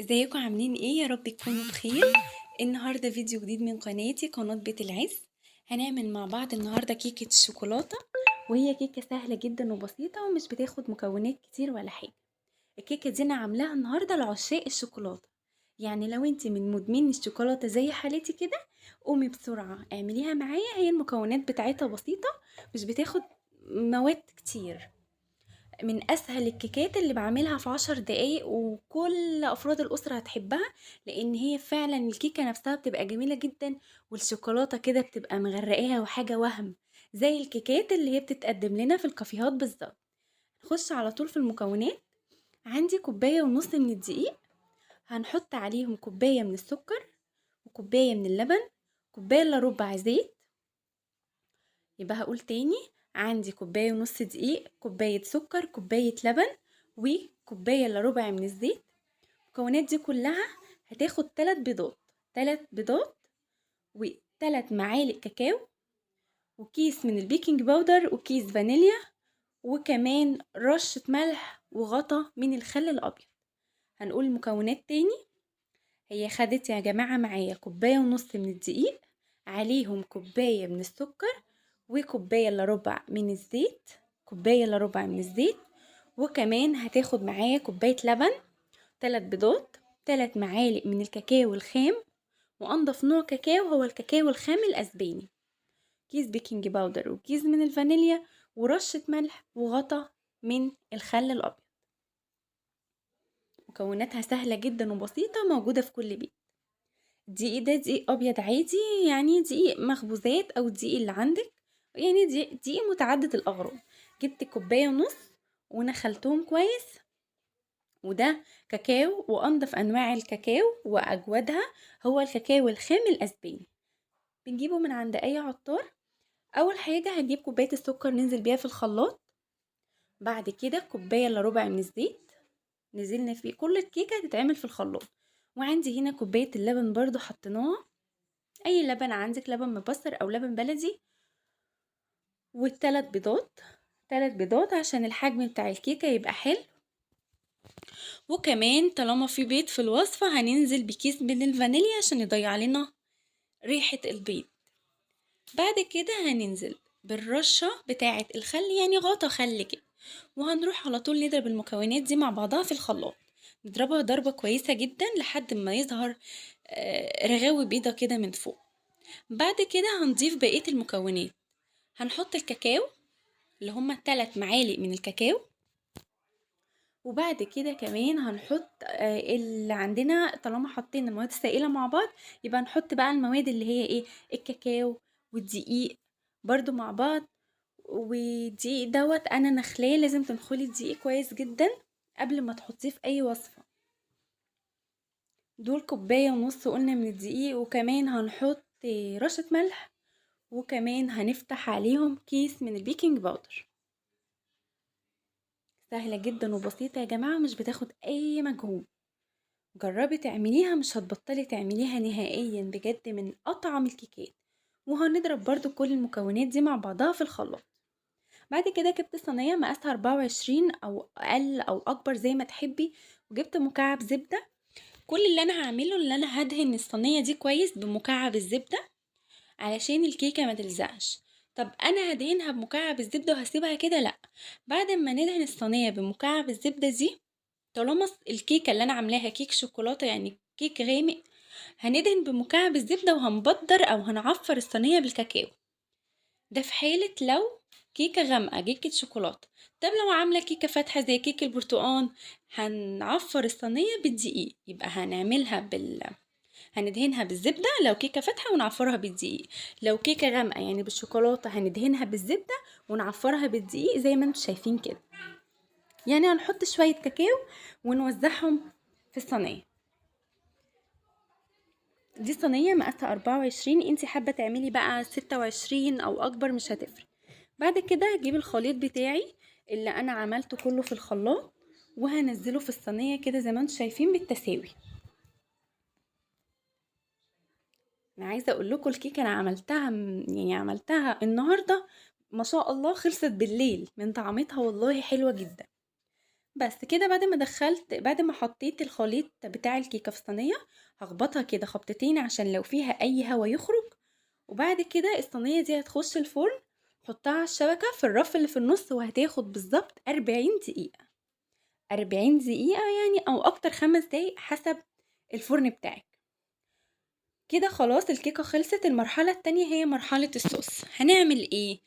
ازيكم عاملين ايه؟ يا رب تكونوا بخير. النهارده فيديو جديد من قناتي، قناة بيت العز. هنعمل مع بعض النهارده كيكة الشوكولاتة، وهي كيكة سهلة جدا وبسيطة ومش بتاخد مكونات كتير ولا حاجة. الكيكة دي انا عاملاها النهارده لعشاق الشوكولاتة، يعني لو انت من مدمنين الشوكولاتة زي حالتي كده قومي بسرعة اعمليها معايا. هي المكونات بتاعتها بسيطة، مش بتاخد مواد كتير، من اسهل الكيكات اللي بعملها في 10 دقايق، وكل افراد الاسرة هتحبها، لان هي فعلا الكيكه نفسها بتبقى جميلة جدا، والشوكولاته كده بتبقى مغرقاها وحاجه وهم، زي الكيكات اللي هي بتتقدم لنا في الكافيهات بالظبط. نخش على طول في المكونات. عندي كوباية ونص من الدقيق، هنحط عليهم كوباية من السكر وكوبايه من اللبن، كوباية الا ربع زيت. يبقى هقول تاني، عندي كوباية ونص دقيق، كوباية سكر، كوباية لبن، وكوباية الا ربع من الزيت. المكونات دي كلها هتاخد 3 بيضات، 3 بيضات و3 معالق كاكاو، وكيس من ال baking powder، وكيس فانيليا، وكمان رشة ملح، وغطا من الخل الأبيض. هنقول المكونات تاني. هي خدت يا جماعة معايا كوباية ونص من الدقيق، عليهم كوباية من السكر، وكوباية الا ربع من الزيت، كوباية الا ربع من الزيت، وكمان هتاخد معايا كوباية لبن، 3 بيضات، 3 معالق من الكاكاو الخام، وانضف نوع كاكاو هو الكاكاو الخام الاسباني، كيس baking powder، وكيس من الفانيليا، ورشة ملح، وغطا من الخل الابيض. مكوناتها سهلة جدا وبسيطة، موجودة في كل بيت. الدقيق ده دقيق ابيض عادي، يعني دقيق مخبوزات او الدقيق اللي عندك، يعني دقيق متعدد الاغراض. جبت كوباية ونص ونخلتهم كويس، وده كاكاو، وانضف انواع الكاكاو واجودها هو الكاكاو الخام الاسباني، بنجيبه من عند اي عطار. اول حاجة هنجيب كوباية السكر ننزل بيها في الخلاط، بعد كده كوباية الا ربع من الزيت نزلنا فيه، كل الكيكه هتتعمل في الخلاط. وعندي هنا كوباية اللبن برضو حطيناها، اي لبن عندك، لبن مبستر او لبن بلدي، والتلات بيضات، 3 بيضات عشان الحجم بتاع الكيكه يبقى حلو. وكمان طالما في بيض في الوصفة هننزل بكيس من الفانيليا عشان يضيع لنا ريحه البيض. بعد كده هننزل بالرشه بتاعه الخل، يعني غطا خل كده، وهنروح على طول نضرب المكونات دي مع بعضها في الخلاط، نضربها ضربه كويسة جدا لحد ما يظهر رغاوي بيضة كده من فوق. بعد كده هنضيف بقية المكونات. هنحط الكاكاو اللي هما 3 معالق من الكاكاو، وبعد كده كمان هنحط اللي عندنا، طالما حطينا المواد السائلة مع بعض يبقى نحط بقى المواد اللي هي ايه، الكاكاو والدقيق برضو مع بعض. والدقيق دوت انا نخلاه، لازم تنخلي الدقيق كويس جدا قبل ما تحطيه في اي وصفه. دول كوباية ونص قلنا من الدقيق، وكمان هنحط رشه ملح، وكمان هنفتح عليهم كيس من ال baking powder. سهلة جدا وبسيطة يا جماعة، مش بتاخد اي مجهود. جربي تعمليها مش هتبطلي تعمليها نهائيا، بجد من اطعم الكيكات. وهنضرب برضو كل المكونات دي مع بعضها في الخلاط. بعد كده جبت صينية مقاسها 24 او اقل او اكبر زي ما تحبي، وجبت مكعب زبدة. كل اللي انا هعمله ان انا هدهن الصينية دي كويس بمكعب الزبدة علشان الكيكه ما تلزقش. طب انا هدهنها بمكعب الزبدة وهسيبها كده؟ لا، بعد ما ندهن الصينية بمكعب الزبدة دي، طالما الكيكه اللي انا عاملاها كيك شوكولاتة يعني كيك غامق، هندهن بمكعب الزبدة وهنبدر او هنعفر الصينية بالكاكاو. ده في حاله لو كيكة غامقه كيكة شوكولاتة. طب لو عامله كيكة فاتحة زي كيك البرتقال هنعفر الصينية بالدقيق، يبقى هنعملها هندهنها بالزبده لو كيكة فاتحة ونعفرها بالدقيق. لو كيكة غامقه يعني بالشوكولاته هندهنها بالزبده ونعفرها بالدقيق زي ما انتم شايفين كده. يعني هنحط شوية كاكاو ونوزعهم في الصينية. دي صينية مقاسها 24، انتي حابة تعملي بقى 26 او اكبر مش هتفرق. بعد كده هجيب الخليط بتاعي اللي انا عملته كله في الخلاط وهنزله في الصينية كده زي ما انتم شايفين بالتساوي. انا عايزه اقول لكم الكيكه انا عملتها يعني عملتها النهارده ما شاء الله خلصت بالليل من طعمتها، والله حلوة جدا. بس كده بعد ما حطيت الخليط بتاع الكيكة في الصينية هخبطها كده خبطتين عشان لو فيها اي هوا يخرج. وبعد كده الصينية دي هتخش الفرن، حطها على الشبكة في الرف اللي في النص، وهتاخد بالظبط 40 دقيقة، 40 دقيقة يعني او اكتر 5 دقايق حسب الفرن بتاعك. كده خلاص الكيكة خلصت. المرحلة التانية هي مرحلة الصوص. هنعمل ايه؟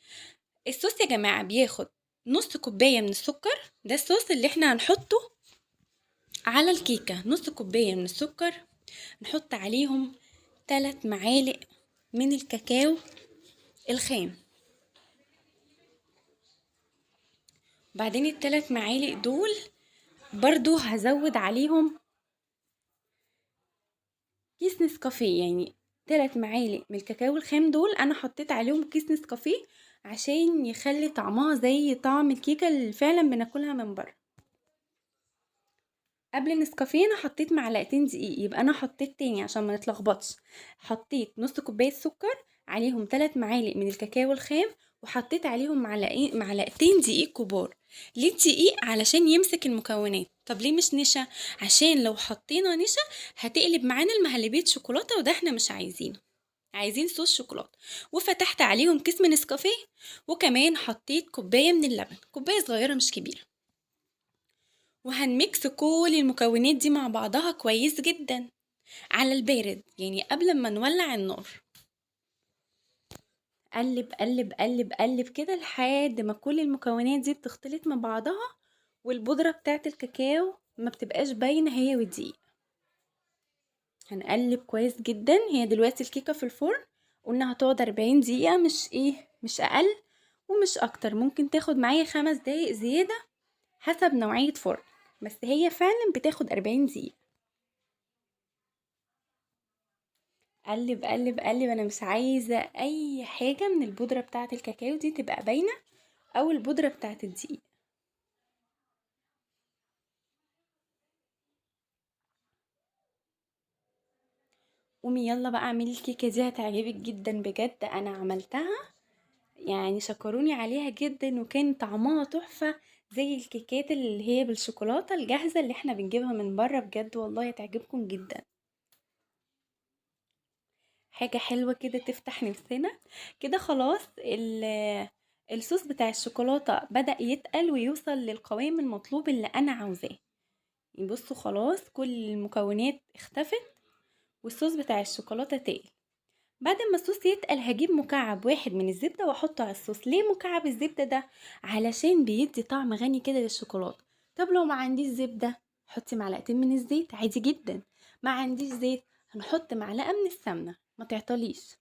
الصوص يا جماعة بياخد نص كوباية من السكر، ده الصوص اللي احنا هنحطه على الكيكة. نص كوباية من السكر، نحط عليهم 3 معالق من الكاكاو الخام. بعدين التلات معالق دول برضو هزود عليهم كيس نسكافيه، يعني 3 معالق من الكاكاو الخام دول انا حطيت عليهم كيس نسكافيه عشان يخلي طعمها زي طعم الكيكه اللي فعلا بناكلها من بره. قبل النسكافيه انا حطيت معلقتين دقيق، يبقى انا حطيت تاني عشان ما نتلخبطش. حطيت نص كوباية سكر، عليهم 3 معالق من الكاكاو الخام، وحطيت عليهم معلقتين دقيق كبار. ليه دقيق؟ علشان يمسك المكونات. طب ليه مش نشا؟ عشان لو حطينا نشا هتقلب معانا المهلبية شوكولاتة، وده احنا مش عايزينه، عايزين صوص شوكولاتة. وفتحت عليهم كيس من نسكافيه، وكمان حطيت كوباية من اللبن، كوباية صغيرة مش كبيرة. وهن mix كل المكونات دي مع بعضها كويس جدا على البارد، يعني قبل ما نولع النار. قلب قلب قلب قلب كده لحد ما كل المكونات دي بتختلط مع بعضها، والبودرة بتاعت الكاكاو ما بتبقاش باينة هي والدقيق. هنقلب كويس جدا. هي دلوقتي الكيكة في الفرن، قلنا هتقعد 40 دقيقة، مش أقل ومش أكتر، ممكن تاخد معايا 5 دقايق زيادة حسب نوعية فرن، بس هي فعلا بتاخد 40 دقيقة. قلب قلب قلب، انا مش عايزة اي حاجة من البودرة بتاعة الكاكاو دي تبقى باينة او البودرة بتاعة الدقيق. قومي يلا بقى اعملي الكيكة دي، هتعجبك جدا بجد. انا عملتها شكروني عليها جدا، وكان طعمها تحفة زي الكيكات اللي هي بالشوكولاتة الجاهزة اللي احنا بنجيبها من بره. بجد والله هتعجبكم جدا، حاجة حلوة كده تفتح نفسنا كده. خلاص الصوص بتاع الشوكولاتة بدأ يتقل ويوصل للقوام المطلوب اللي انا عاوزاه. بصوا خلاص كل المكونات اختفت والصوص بتاع الشوكولاتة تقل. بعد ما الصوص يتقل هجيب مكعب واحد من الزبدة واحطه على الصوص. ليه مكعب الزبدة ده؟ علشان بيدي طعم غني كده للشوكولاتة. طب لو ما عنديش زبدة حطي معلقتين من الزيت عادي جدا، ما عنديش زيت هنحط معلقة من السمنة، ما تعطليش.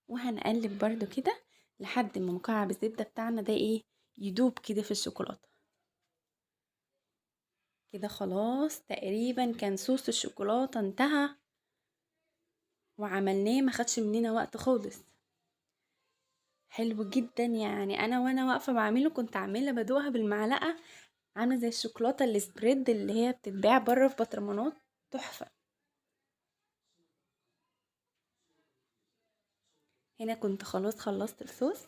وهنقلب برضو كده لحد ما مكعب الزبدة بتاعنا ده يدوب كده في الشوكولاتة كده. خلاص تقريبا كان صوص الشوكولاتة انتهى وعملناه، ما خدش مننا وقت خالص. حلو جدا، انا وانا واقفة بعمله كنت عاملة بدوقها بالمعلقة، عاملة زي الشوكولاتة السبريد اللي هي بتتباع بره في بطرمانات، تحفة. هنا كنت خلاص خلصت الصوص،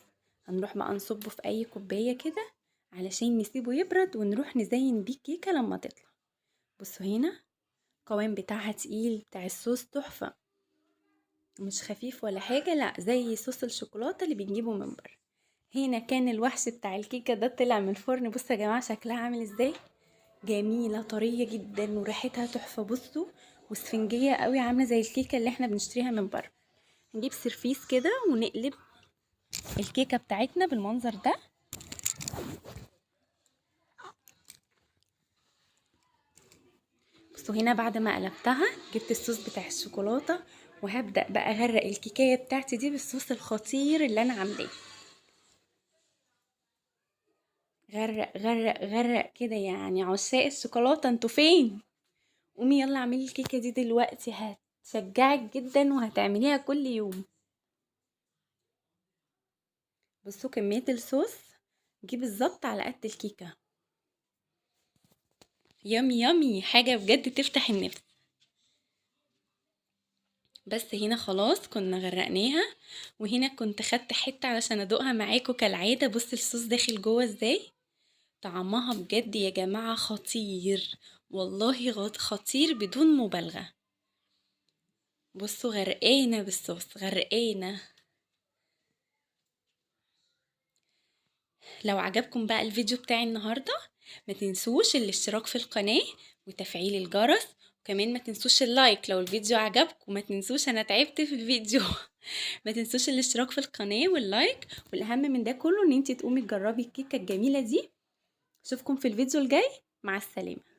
هنروح بقى نصبه في اي كوباية كده علشان نسيبه يبرد ونروح نزين بيه الكيكة لما تطلع. بصوا هنا القوام بتاعها تقيل، بتاع الصوص تحفة، مش خفيف ولا حاجة، لا زي صوص الشوكولاتة اللي بنجيبه من بره. هنا كان الوحش بتاع الكيكة ده طلع من الفرن. بصوا يا جماعة شكلها عامل ازاي، جميلة طرية جدا وريحتها تحفة. بصوا واسفنجية قوي، عاملة زي الكيكة اللي احنا بنشتريها من بره. نجيب سرفيس كده ونقلب الكيكة بتاعتنا بالمنظر ده. بصوا هنا بعد ما قلبتها جبت الصوص بتاع الشوكولاتة، وهبدأ بقى اغرق الكيكاية بتاعتي دي بالصوص الخطير اللي انا عاملاه. غرق غرق غرق كده، عشاق الشوكولاتة انتوا فين؟ قومي يلا اعملي الكيكة دي دلوقتي، هتشجعك جدا وهتعمليها كل يوم. بصوا كمية الصوص جه بالظبط على قد الكيكة. يامي يامي، حاجة بجد تفتح النفس. بس هنا خلاص كنا غرقناها، وهنا كنت خدت حتة علشان ادوقها معاكم كالعادة. بص الصوص داخل جوه ازاي، طعمها بجد يا جماعة خطير، والله خطير بدون مبالغة. بصوا غرقانة بالصوص، غرقانة. لو عجبكم بقى الفيديو بتاعي النهاردة ما تنسوش الاشتراك في القناة وتفعيل الجرس، وكمان ما تنسوش ال like لو الفيديو عجبكم. ما تنسوش، انا تعبت في الفيديو. ما تنسوش الاشتراك في القناة وال like، والاهم من ده كله ان انتي تقومي تجربي الكيكة الجميلة دي. اشوفكم في الفيديو الجاي، مع السلامة.